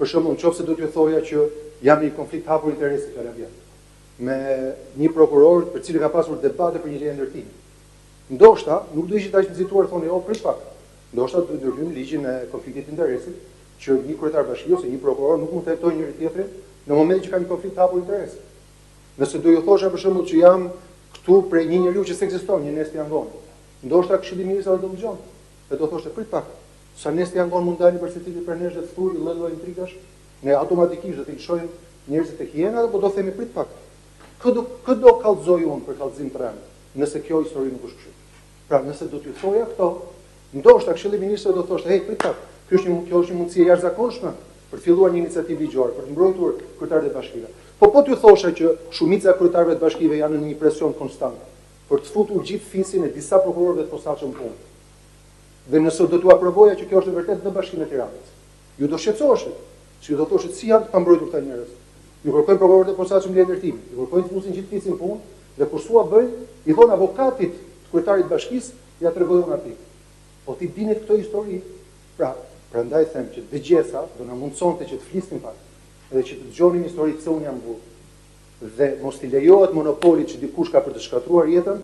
Për shembull, në qoftë se do t'ju thoja që jam në një konflikt të hapur interesi, fjala vjen, me një prokuror për të cilin ka pasur debate për një leje ndërtimi. Ndoshta nuk do ishit aq nxituar të thoni, "O, prit pak." Ndoshta do të ndërhyjmë ligjin e konfliktit të interesit, që një kryetar bashkie ose një prokuror nuk mund të hetojnë njëri tjetrin në momentin që ka një konflikt të hapur interesi. Nëse do ju thosha për shembull që jam këtu prej një njeriu që s'ekziston, një Nesti Angoni. Ndoshta Këshilli i Ministrave do më dëgjonte dhe do thoshte prit pak, sa Nesti Angon mund dalin për secilin prej nesh dhe të thuri lloj-lloj intrigash, ne automatikisht do t'i lëshojmë njerëzit tek hienat apo do themi prit pak. Kë do kë do kallxoj unë për kallxim të rremë, nëse kjo histori nuk është kështu. Pra, nëse do t'ju thoja këto, ndoshta Këshilli i Ministrave do thoshte, "Hey, prit pak, ky është një kjo është një mundësi e jashtëzakonshme për të filluar një iniciativë ligjore, për të mbrojtur kryetarët e bashkive." Po po t'ju thosha që shumica e kryetarëve të bashkive janë në një presion konstant për të futur gjithë fisin e disa prokurorëve të posaçëm në punë. Dhe nëse do t'ua provoja që kjo është e vërtetë në Bashkinë e Tiranës, ju do shqetësoheshit, si ju do thoshit si janë të pambrojtur këta njerëz. Ju kërkojnë prokurorët e posaçëm leje ndërtimi, ju kërkojnë të fusin gjithë fisin në punë dhe kur s'ua bëjnë, i thonë avokatit të kryetarit të bashkisë, ja tregoj unë atij. Po t'i dinit këto histori, pra, prandaj them që dëgjesa do na mundësonte që të flisnim pak dhe që të dëgjonim histori pse unë jam burr. Dhe mos t'i lejohet monopolit që dikush ka për të shkatërruar jetën.